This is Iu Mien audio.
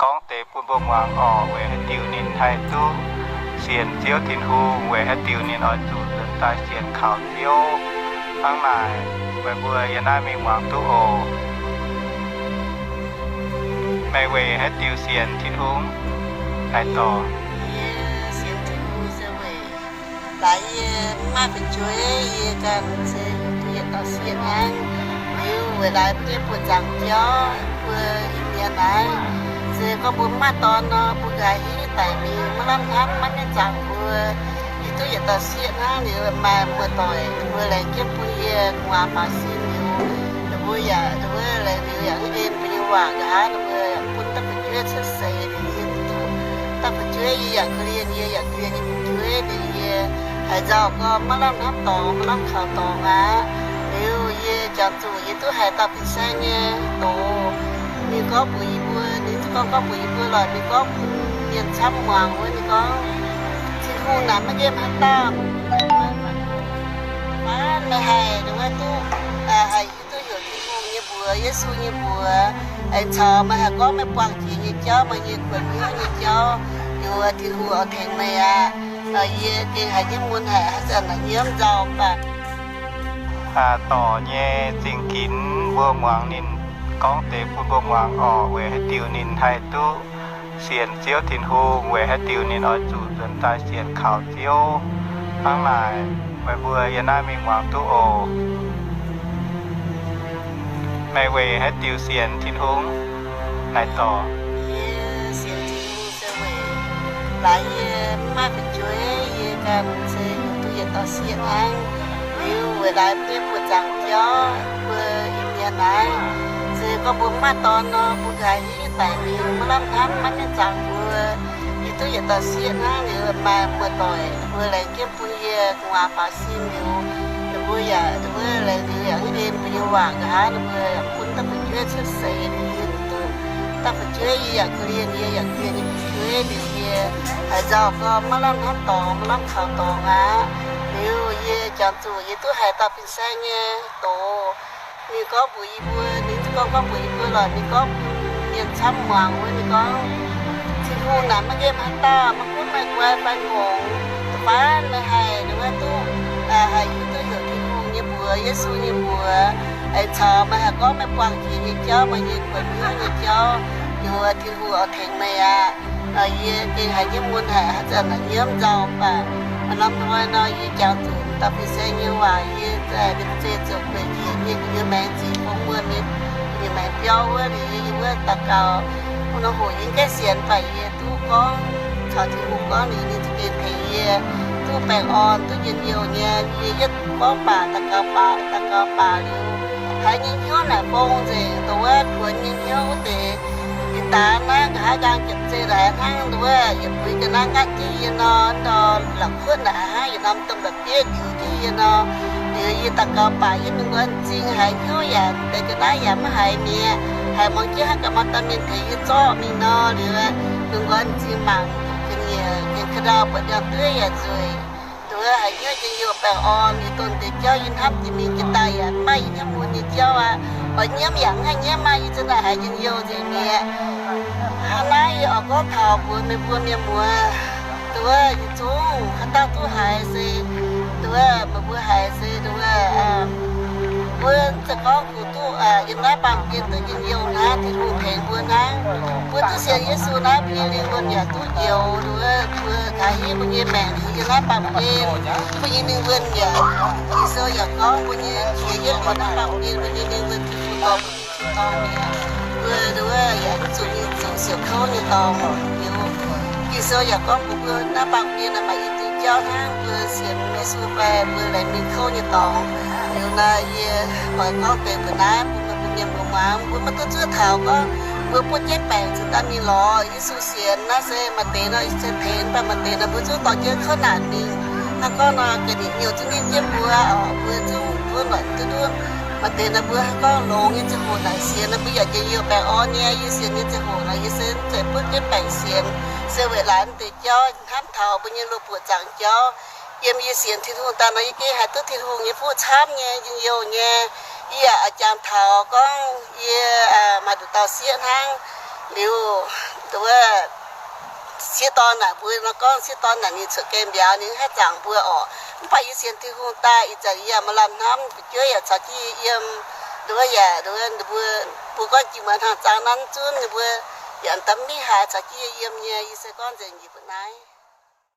gorngv deix bun mbuo muangx orqc, weic haaix diuc ninh haih duqv sienx Ziouv Tin-Hungh, weic haaix diuc ninh oix zuqc nzuonx daaih sienx kaux Ziouv. Hnangv naaic, meih mbuo yiem naaiv mingh muangx duqv oc. Meih weic haaix diuc sienx Tin-Hungh? Naaiv dorc, yie sienx Tin-Hungh se weic laaix yie mv maaih fu'jueiv, yie ganh se duqv yietc dauh sieqv hnangv. Liuz weic laaix mbuo nyei buoz-zaangc jauv, mbuo Iu-Mienh naaiv se gorngv mbuo mv maaih dorn nor, mbuo nqa'haav hiuv daic liuz maiv lamh hnamv maiv mienh zaangc mbuo. Yie duqv yietc dauh sieqv hnangv liuz maaih muoz-doic ninh mbuo laengz jienv bun yie gu'nguaaz faaux sin liuz, ninh mbuo yaac, ninh mbuo laengz liuz yaac mv en mbuo nyei waac nqa'haav, ninh mbuo yaac mv bun daaih fu'jueiv cuotv seix liuz yie duqv daaih fu'jueiv, yie yaac korv-lienh yie yaac korv-lienh nyei fu'jueiv liuz yie haiz nzauh gorngv maiv lamh hnamv dorngx, maiv lamh kaux dorngx aqv. Liuz yie jangx zuqc yie duqv haiz dauh fin-saeng nyei doz. Ninh gorngv mbuox yie mbuo, ninh gorngv, gorngv mbuox yie mbuo lorqc, ninh gorngv bun mienh camv muangx wuov, ninh gorngv, Tin-Hungh naaic maiv nqemh haaix dauh, fai meih haih, ninh wuov duqv haih hiuv duqv heuc Tin-Hungh nyei mbuox, Yesu nyei mbuox, aengx caux meih haih gorngv meih buangh jiex nyei jauv, meih nyei kuonx hnyouv nyei jauv, liuz Tin-Hungh oix tengx meih aqv. Yie gengh haiz jienv mun haic, haaix zanc naaic nyiemv nzauh baac dorc nyei zingh ginx mbuo muangx ninh gorngv deix bun mbuo muangx orqc, weic haaix diuc ninh haih duqv sienx Ziouv Tin-Hungh, weic haaix diuc ninh oix zuqc nzuonx daaih sienx kaux Ziouv. Hnangv naaic, meih mbuo yiem naaiv mingh muangx duqv oc. Meih weic haaix diuc sienx Tin-Hungh? Naaiv dorc, yie sienx Tin-Hungh se weic laaix yie mv maaih fu'jueiv, yie ganh se duqv yietc dauh sieqv hnangv. Liuz weic laaix mbuo nyei buoz-zaangc jauv, mbuo Iu-Mienh naaiv, se gorngv mbuo mv maaih dorn nor, mbuo nqa'haav hiuv daic liuz maiv lamh hnamv maiv mienh zaangc mbuo. Yie duqv yietc dauh sieqv hnangv liuz maaih muoz-doic ninh mbuo laengz jienv bun yie gu'nguaaz faaux sin liuz, ninh mbuo yaac, ninh mbuo laengz liuz yaac mv en mbuo nyei waac nqa'haav, ninh mbuo yaac mv bun daaih fu'jueiv cuotv seix liuz yie duqv daaih fu'jueiv, yie yaac korv-lienh yie yaac korv-lienh nyei fu'jueiv liuz yie haiz nzauh gorngv maiv lamh hnamv dorngx, maiv lamh kaux dorngx aqv. Liuz yie jangx zuqc yie duqv haiz dauh fin-saeng nyei doz. Ninh gorngv mbuox yie mbuo, ninh gorngv, gorngv mbuox yie mbuo lorqc, ninh gorngv bun mienh camv muangx wuov, ninh gorngv, Tin-Hungh naaic maiv nqemh haaix dauh, maiv gunv meih guai fai ngongx, fai meih haih, ninh wuov duqv haih hiuv duqv heuc Tin-Hungh nyei mbuox, Yesu nyei mbuox, aengx caux meih haih gorngv meih buangh jiex nyei jauv, meih nyei kuonx hnyouv nyei jauv, liuz Tin-Hungh oix tengx meih aqv. Yie gengh haiz jienv mun haic, haaix zanc naaic nyiemv nzauh baac maaih norm hnoi nor yie jangx zuqc dauh fin-saeng nyei waac, yie za'gengh zeiz ziouc gueic njiec nyei, gu'nyuoz maengx ziqc fong wuonh nyei, gu'nyuoz maengx biauv wuov liuz yie wuov daux gaux. Wuov norm hoc yie mv gaengh sienx, baac yie duqv gorngv caux Tin-Hungh gorngv liuz ninh za'gengh tengx yie duqv baengh orn, duqv njien-youh nyei. Yie yietv gorngv baac daux gaux baac daux gaux baac liuz, haiz nyei hnyouv naaic fong nzengc, dongh wuov kuonx nyei hnyouv wuov deix. Yie daaih naaiv nqa'haav nqaang jiepc zei naaic hnangv wuov yietc buix ga'naaiv nqaatv jienv yie nor, ndau la'kuotv naaic hnangv yietc norm domh la'bieiv ndiux jienv yie nor. Liuz yie daux gaux baac yie mingh nqoi m'zing haiz hnyouv yaac deix ga'naaiv yaac maiv haiz mi'aqv. Haiz muangx jienv hnangv gaax maaih dauh mienh tengx yie zorqv mingh nor, liuz mingh nqoi m'zing mangc ga'nyiec gengh ka'ndau buatc ndiangx-dueiv yaac nzueic. Nduov haiz hnyouv njien-youh baengh orn, yie dongh deix jauv yie hnamv jiex mingh jiex daaih yaac maiv maaih yie hnyouv mun nyei jauv aqv. Oix nyiemv yaac mv haih nyiemv aqv. Yie za'naaic haiz njien-youh nzengc mi'aqv. Hnangv naaiv yie oix gorngv taux mbuox meih mbuo mienh muoz, nduov yietc zungv haaix dauh duqv haiz se, nduov meih mbuo haiz se nduov, mbuo mv zeiz gorngv kungx duqv yiem naaiv baamh gen duqv njien-youh hnangv, Tin-Hungh tengx mbuo hnangv. Mbuo duqv sienx Yesu naaiv, mbuo nyei lingh wuonh yaac duqv njoux. Nduov mbuo nqa'haav hiuv mbuo nyei maengc yiem naaiv baamh gen, mbuo nyei lingh wuonh yaac, Ging-Sou yaac gorngv mbuo nyei qiex yietv liuz naaiv baamh gen, mbuo nyei lingh wuonh Tin-Hungh dorh mbuo mingh tin-dorngh mi'aqv. Mbuo nduov yaac mv zuqc mingh zuqc siouc kouv nyei dorngx. Liuz Ging-Sou yaac gorngv mbuox mbuo naaiv baamh gen naaic maaih i diuh jauv hnangv, mbuo sienx Yesu fai mbuo laengz mingh kouv nyei dorngx. Liuz naaiv yie oix gorngv deix mbuox naaiv bun mbuo mienh muoz muangx. Mbuo maiv duqv zuov taux gorngv mbuo butv jienv baengc cingx daaih mingh lorz Yesu sienx. Naaiv se maaih deix nor se tengx, mv baac maaih deix nor mbuo zungv dorh jienv kouv naanc mingh. Hnangv gorngv nor, ga'nyiec nyouh zungv ninh jienv mbuo oc, mbuo zungv buov noic duqv nduov. Maaih deix nor mbuo hnangv gorngv longx nyei ziangh hoc naaic sienx nor, mbuo yaac njien-youh baengh orn nyei. Yie sienx nyei ziangh hoc naaic, yie se mv zeiz butv jienv baengc sienx, se weic laaix mv deix jauv hnamv taux mbuo nyei loz-buoc zaangc jauv. Yiem yie sienx Tin-Hungh daaih nor, yie gengh haih duqv Tin-Hungh nyei fuqv camv nyei, njien-youh nyei. Yie yaac oix jangx taux gorngv yie maaih nduqc dauh sieqv hnangv. Liuz wuov sieqv dorn naaic mbuo nor gorngv, sieqv dorn naaic ninh cuotv gaengh mbiauz, ninh haih zaangc mbuo orqc. Mv baac yie sienx Tin-Hungh daaih, ih zanc yie yaac maaih lamh hnamv, fu'jueiv yaac caux jienv yie yiem. Nduov yaac nduov ninh mbuo, mbuo gorngv jiex muonz hnaangx zaang nanv zunv ninh mbuo yaac da'mv mingh haaix caux jienv yie yiem nyei. Yie se gorngv nzengc njiec mbu'naaiv.